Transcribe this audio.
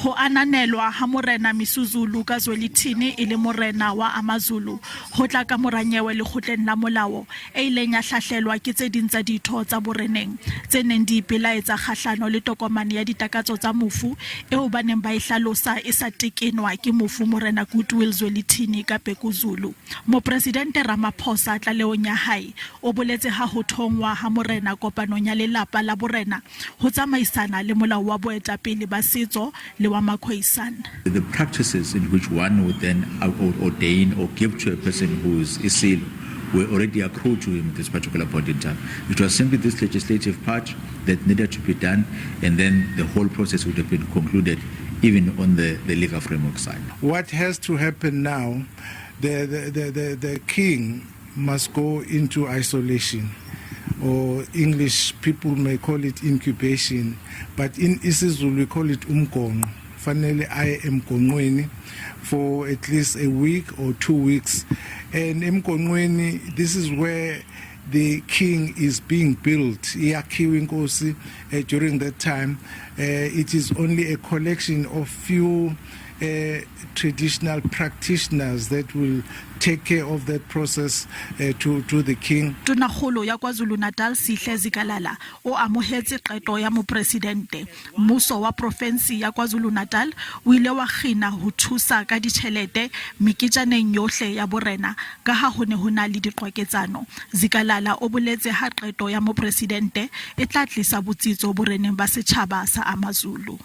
Ho ananelwa ha Morena Misuzulu kaZwelithini e le morena wa AmaZulu ho tla ka mora nyewe lekgotleng la molao e ileng ya hlahlelwa ke tse ding tsa ditho tsa boreneng tse neng di ipelaetsa kgahlano le tokomane ya ditakatso tsa mofu eo ba neng ba e hlalosa e sa tekenwa ke mofu Morena Goodwill Zwelithini ka Bhekuzulu. Mopresidente Ramaphosa tlalehong ya hae o boletse ha ho thonngwa ha morena kopanong ya lelapa la borena ho tsamaisana le molao wa boetapele ba setso le wa Makhoisan. The practices in which one would then ordain or give to a person who is Isilo were already accrued to him at this particular point in time. It was simply this legislative part that needed to be done, and then the whole process would have been concluded even on the legal framework side. What has to happen now, the king must go into isolation, or English people may call it incubation, but in isiZulu we call it umgonqo. Fanele aye emgonqweni for at least a week or 2 weeks. And emgonqweni, this is where the king is being built. Iyakhiwa inkosi during that time. It is only a collection of few traditional practitioners that will take care of that process to the king. Tonakgolo ya KwaZulu-Natal Sihle Zikalala o amohetse qeto ya mopresidente. Mmuso wa profensi ya KwaZulu-Natal o ile wa kgina ho thusa ka ditjhelete meketjaneng yohle ya borena ka ha ho ne ho na le diqwaketsano. Zikalala o boletse ha qeto ya mopresidente e tla tlisa botsitso boreneng ba setjhaba sa AmaZulu.